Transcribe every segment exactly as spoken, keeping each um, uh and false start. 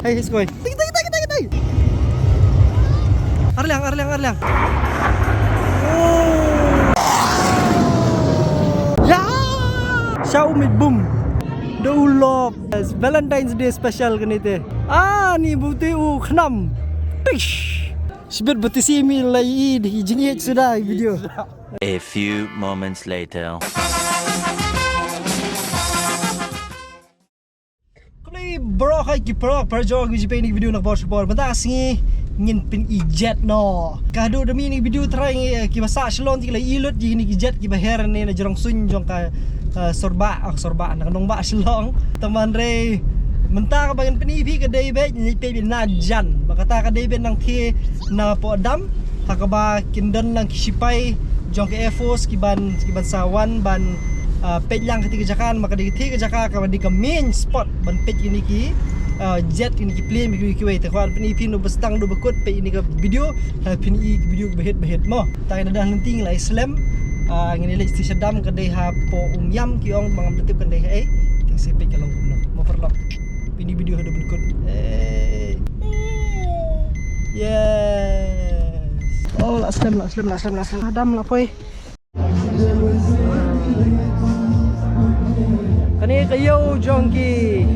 Hey, hi, skoi. Tei, tei, tei, tei, tei. Arliang, arliang, arliang. Oh. Ya. Sha u mit bum. Da u lop. Yes, Valentine's Day special kane te. Ah, ni buti u khnam. Pish. Shibit buti si mi la i di jingit suda i video. A few moments later. Khublei baroh ki para para jong ki jingpeit ïa kane ka video na ka por sha ka por. Mynta ka sngi ngin pyni jet noh. Ka haduh da mynne ka video trai ngi, eh, kiba sah Shillong te ki la ïoh lut ïa kine ki jet kiba her ne na jrong suiñ jong ka, eh, Sorbah, ah, Sorbah na ka nongbah Shillong. Te hynrei mynta kaba ngin pyni phi ka dei beit, ngi peit beit na jan. Ba kata ka dei beit nangthie na poh dam. Ha kaba kin don lang ki shipai jong ka Air Force ki ban, ki ban sa wan ban, ah, peit lang kata ka jaka, namar ka dei kata ka jaka kaba dei ka main spot ban peit kine ki, ah, jet, kine ki plane, kine kiwei. Te kwah pyni phi, no ba sdang, no ba kut, peit kine ki video, ha, pyni ki video ba hit ba hit mo. Tang ïa da lynti ngi la ïa slem, ah, ngin ïa leit sha dam, ka dei hapoh Umiam ki ong, ba ngam da tip kan dei haei. Te sa peit ka long kumno mo paralok. Pyni video haduh ban kut. Eh. Yes. Oh, la slem, la slem, la slem, la slem. Dam la poi. Kane ka ïew jong ki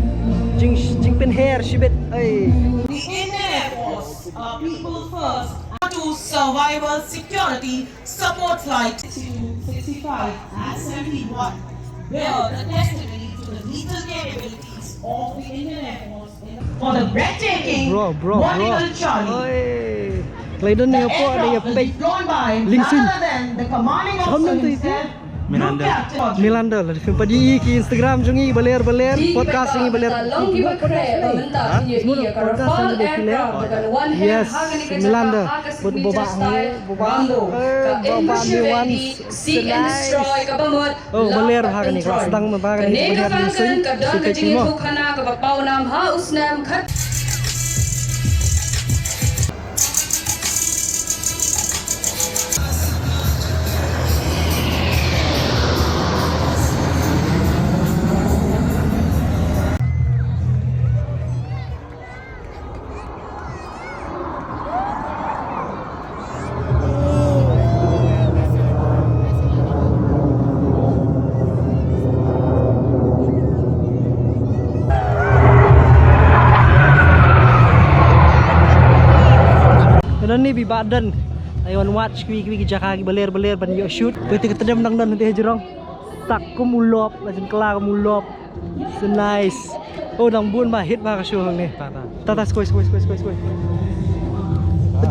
jing, jingpynher shibit. Ai. The Indian Air Force, our people first, to survival security support flight two sixty-five and seventy-one, bear the testimony to the lethal capabilities of the Indian Air Force. For the breathtaking, bro, bro, bro, vertical jolly. Oi. Klai don ni apa ada ya pek. Lingsin. None other than the commanding officer himself, Group Captain. Miranda, la dei phi peit ki Instagram jong ngi, ba ler ba ler, podcast jong ngi ba ler. Long ki ba kre ba mynta ki ïa ka Rafale aircraft ba kan wan ha kane ka jaka ha ka signature style Rambo. Ka English ready, seek and destroy, ka ba mut. Oh, ba ler ha kane ka sdang mynta kane ka ban ïa lyngngoh. Ka don ka jingïathuhkhana kaba paw nam ha u snem khat. Ka don ni bad don. Ai wan watch kiwei kiwei ki jaka kiba ler ba ler ban ïoh shoot. Te ka tdem dang don te ha jrong. Tak kum u lop, la jin kla kum u lop. So nice. Oh, dang bun ba hit ba ka show hangne. Ta ta, skoi, skoi, skoi, skoi, skoi.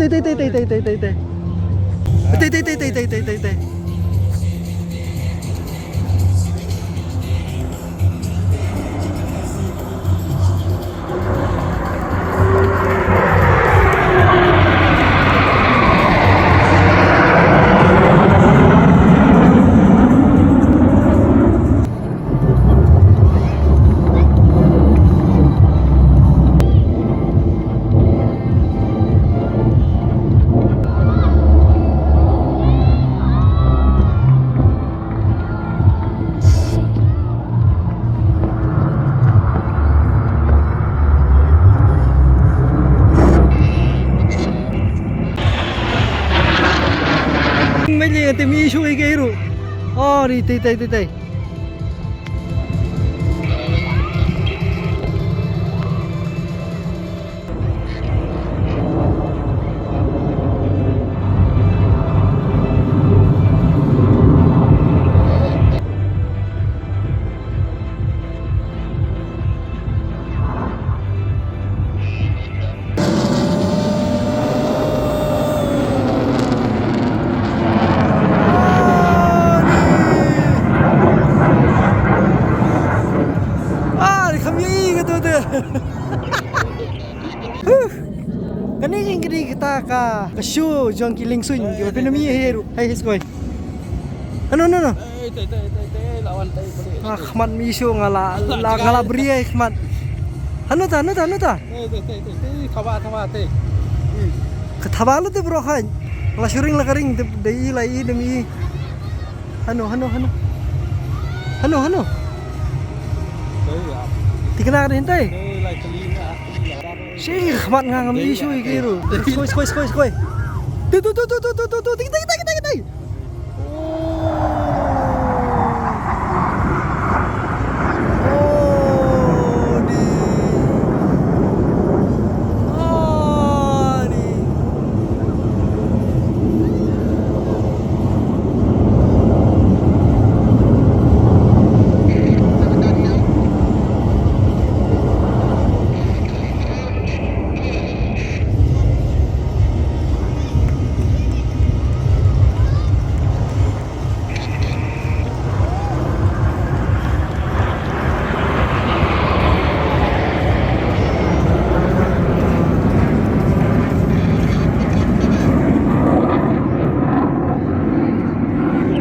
Te te te te te te te te. Te te te te te te te te. Meli ate mi shu ike iru. Oh, ri tei tei tei tei. Ah, kham ïohi kato te. Huh. Kane ka dei kata ka, ka show jong ki lingsuiñ, kiba pynmih hi ruh. Hai, hi skoi. Hano, hano, hano. Ei, tei, tei, tei, tei, la wan tei, balik. Ah, khmat mi show nga la, la, nga la bri ai khmat. Hano ta, hano ta, hano ta. Tei, tei, tei, tei, tei, thaba, thaba, tei. Hmm. Ka thaba lu te bro khan. La shu ring la ka ring, te, dei i, la i, dei mi. Hano, hano, hano. Hano, hano. Tei, ya. Tikna ka dei tei. Tei, la kali na, kali la. Shi khmat nga ngam issue ïa ki ruh. Skoi, skoi, skoi, skoi. Tu, tu, tu, tu, tu, tu, tu, tu, tu, tu, tu, tu, tu, tu.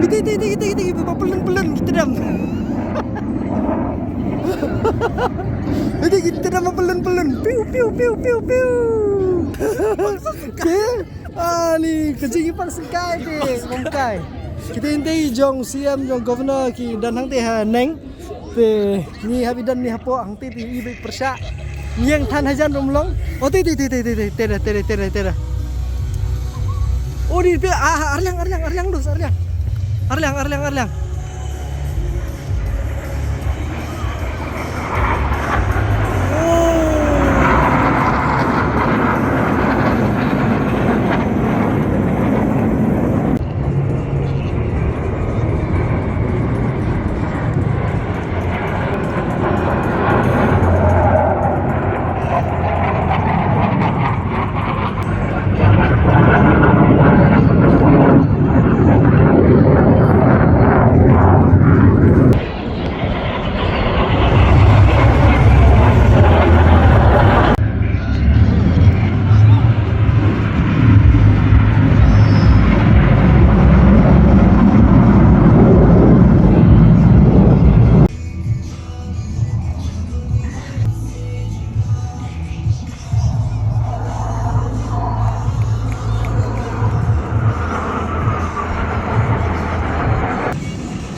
Iti, iti, iti, iti, iti, iti, ba pelen, pelen, kita dam. Iti, kita dam, ba pelen, pelen. Piu, piu, piu, piu, piu. Te, ani, ka jingïapang sngewkai te, bym kai. Kita ynda jong C M, jong governor ki don hangte ha neng. Te, ngi hap ïadon ngi hapoh hangte te i beit pyrshah. Ngi ïeng than hajan rum long. O te te te te te te te te te te. O di te, ah, arliang, arliang, arliang dus, arliang. Arliang, arliang, arliang.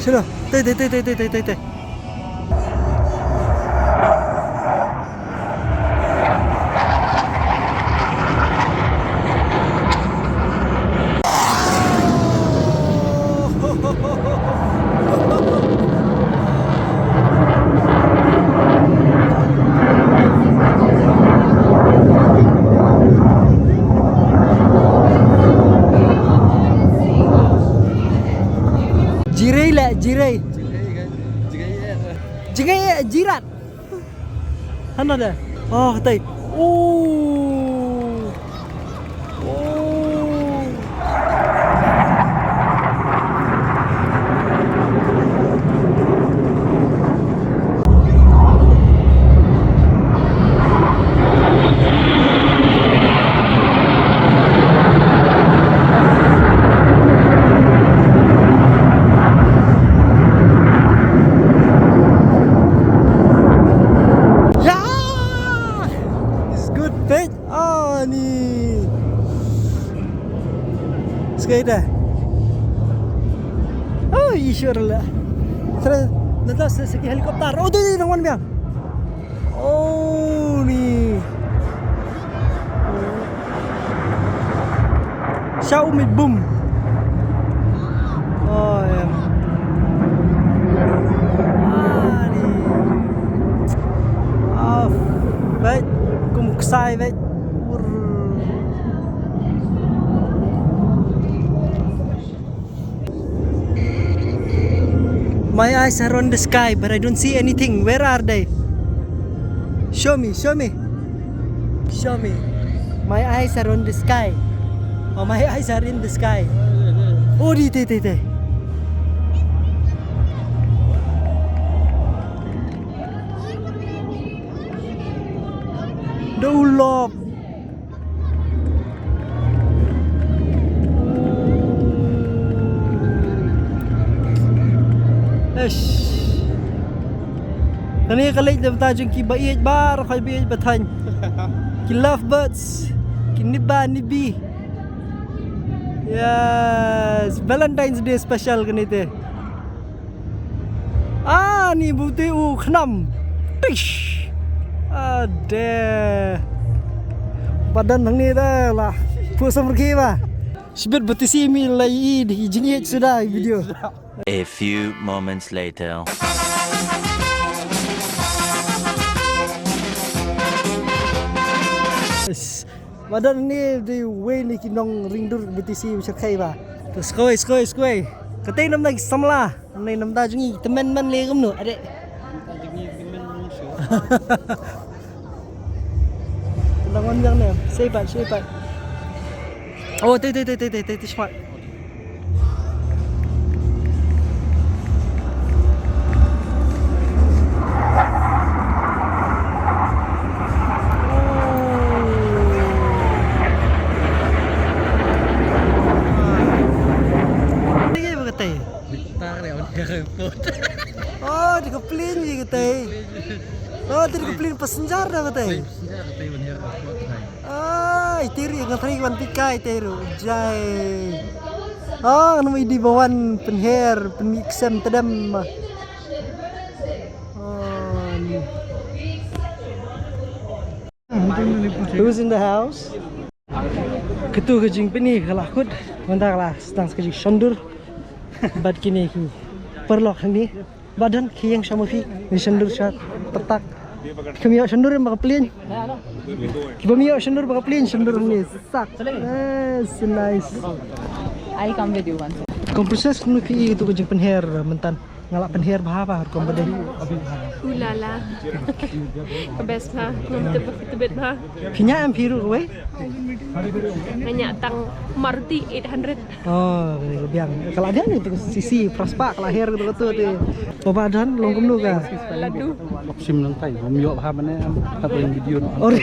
Sila. Te, te, te. Jirei la, jirei. Jingei, eh, jirat. Hana da. Oh, tai. Oh. Oh. Yeah! It's good, pet. Ah, ni. Sekali dah. Oh, Ishwar lah. Terus, nanti se-, seki helikopter. Oh, tu, tu, nang wan biang. Oh, ni. Shau mit bum. Oh, ya. Ah, ni. Ah, baik. Kum ksai, baik. Ur. My eyes are on the sky, but I don't see anything. Where are they? Show me, show me. Show me. My eyes are on the sky. Oh, my eyes are in the sky. Oh, di, di, di, di. The Ulop. Eish. Kane ka leit na bynta jong ki ba ïeit baroh, ki ba ïeit ba thaiñ. Ki lovebirds. Ki nibba nibbi. Yes, Valentine's Day special kane te. Ah, ni buti u khnam. Tish. Ade. Ba don hangne da la. Phu sam rkhi ba. Shibit ba tisi mi la i di jingit suda video. A few moments later. Ba don hangne di wei ni ki nong ring dur ba tisi ba shakei ba. To skoi, skoi, skoi. Katei nam da ki samla. Nai nam da jngi temen man le kumno ade. Tendang wan biang ne. Sei pat, sei pat. Oh, te te te te te te te shmat. Te ba katei. Bitar ya, on airport. Oh, di ka plane ji katei. Oh, di ka plane passenger da katei. Passenger katei, on airport hai. Ai, tiri nga tiri wan pikai tiru. Jai. Oh, ngan wan di bawan pynher, pynmih ksem tedem. Oh, ni. Who's in the house? Katu ka jingpyni ka la kut, mynta ka la sdang ka jingshondur. Bad kine ki paralok hangne. Ba don ki ïeng sha ma phi, ngi shondur sha patak. Ki ïoh shondur ba ka plane. Ki ba ïoh shondur ba ka plane, shondur hangne. Sak. Eh, so nice. I'll come with you once. Kum process kumno phi i tu ka jingpynher mynta. Nga la pynher bha bha rukom ba dei. Ooh la la. Ka best bha. Ngam tip ba ka tbit bha. Phi ñiah em phi ruh kawei? Nga ñiah tang Maruti eight hundred. Oh, kane ka biang. Ka la biang ni tu C C, Praspa, ka la her tu tu te. Papa Dan, long kumno ka? Ladu. Sim nang tai, bym ïoh bha mane am. Ka ring video no. Oh.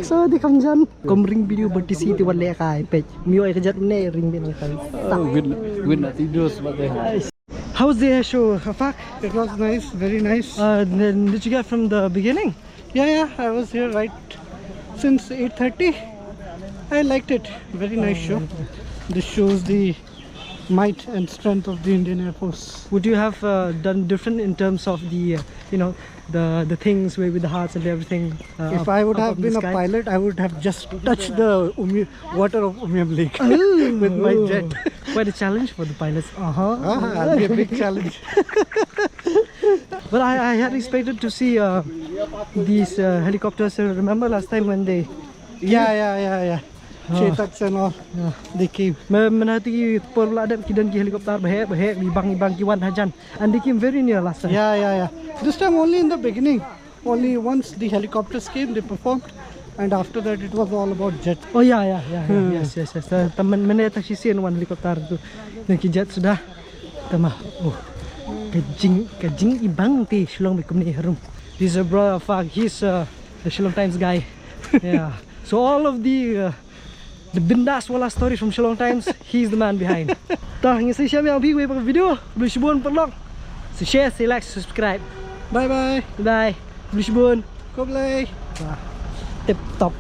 So di kam jan. Kum ring video ba tisi te wan leh kai pej. Mio ai ka jat ne ring bin kai. Oh, win, win na ti dos ba te. How's the show, Afak? It was nice, very nice. Uh, then did you get from the beginning? Yeah, yeah, I was here right since eight thirty. I liked it. Very nice show. This shows the might and strength of the Indian Air Force. Would you have uh, done different in terms of the, uh, you know, the the things with, with the hearts and everything? Uh, if I would have been a pilot, I would have just touched the Umi- water of Umiam Lake with my jet. Quite a challenge for the pilots. Uh-huh. Ah, it'll be a big challenge. Well, I, I had expected to see uh, these uh, helicopters. Uh, remember last time when they... Yeah, yeah, yeah, yeah. Oh. Chetaks and all. Yeah. They came. Me menati por la dep ki don ki helicopter bahek bahek, ibang ibang ki wan hajan. And they came very near last time. Yeah, yeah, yeah. This time only in the beginning. Only once the helicopters came, they performed, and after that it was all about jet. Oh yeah, yeah, yeah, yeah. Hmm. Yes, yes, yes. Uh, temen mene tak sisi wan helicopter tu. Nang ki jet sudah. Tama. Oh. Ka jing, ka jing ibang te Shillong ba kumne harum. This is a brother of Fak. He's uh, the Shillong Times guy. Yeah. So all of the uh, the bindas wala stories from Shillong Times, he's the man behind. Tah, ngi sa ïashem ïa phi wei pat ka video, khublei shibun paralok. Sa share, sa like, subscribe. Bye bye. Bye. Khublei shibun. Khublei. Wah. Tip top.